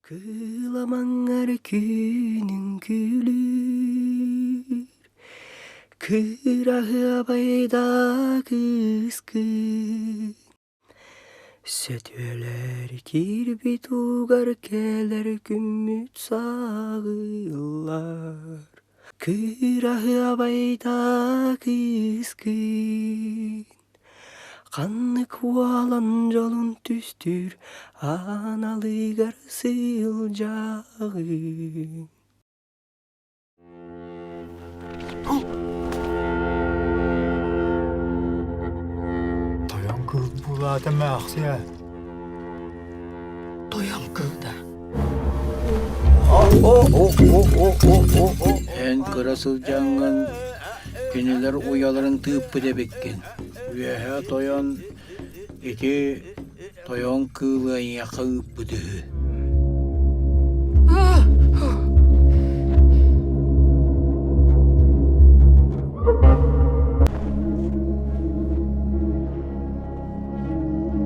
Кыламаҥҥар күнүҥ күлүүр, Кыраһыабайда кыыскын. Сөтүөлэр киирбит угар кэлэр күммүт саҕыллар. Кыраһыабайда кыыскын. Ханнык уолан дьолун түстүүр аналыгар сылдьаҕын Тойон кыыл булаата мэхсиэ. Тойон кыылда. Эн кыра сылдьаҥҥын кинилэр уйаларын тыыппыт эбиккин. Үөһэ тойон ити тойон кыылы эйиэхэ ыыппыт үһү.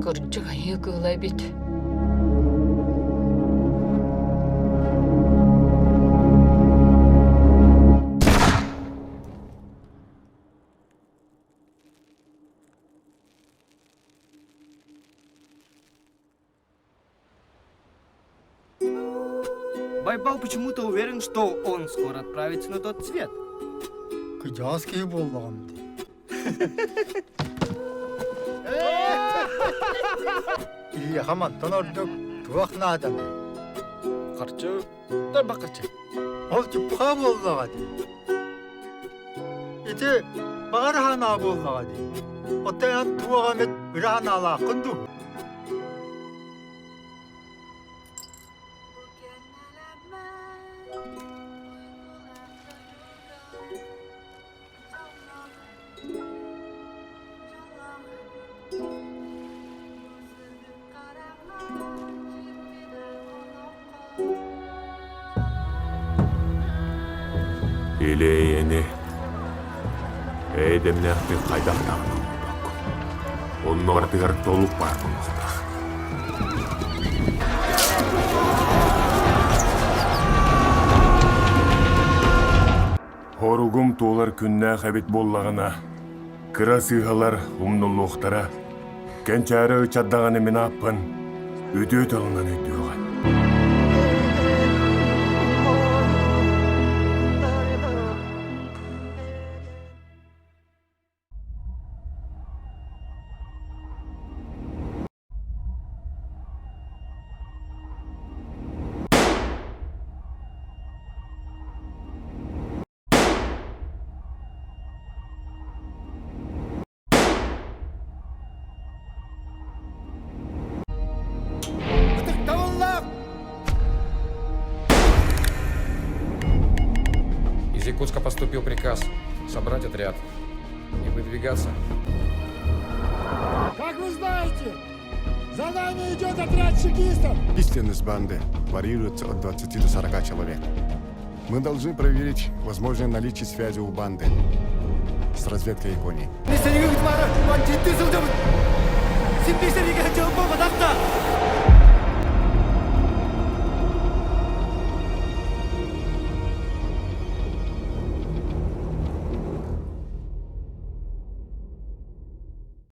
Кырдьык айыы кыыла эбит. Байбал почему-то уверен, что он скоро отправится на тот свет. Кыдьаас киһи буоллаҕым дии. Киһиэхэ мантан ордук туох нааданы? Харчы, тарбаххаччы. Ол чуппуха буоллаҕа дии. Ити баҕар санаа буоллаҕа дии. Оттон эн туох эмит ыра санаалааххын дуу? Илиэйэни эйдэмнээхтик хайдах даҕаны оҥорбоккун. Онно барытыгар толук баар буолуохтаах. Хоругум туолар күннээх эбит буоллаҕына, кыра сыыһалар умнуллуохтара, кэнчээри ыччат даҕаны мин ааппын үтүө тылынан өйдүөҕэ. Ытыктабыллаах Из Якутска поступил приказ собрать отряд и выдвигаться. Как вы знаете, за нами идет отряд чекистов! Численность банды варьируется от 20 до 40 человек. Мы должны проверить возможное наличие связи у банды с разведкой Японии.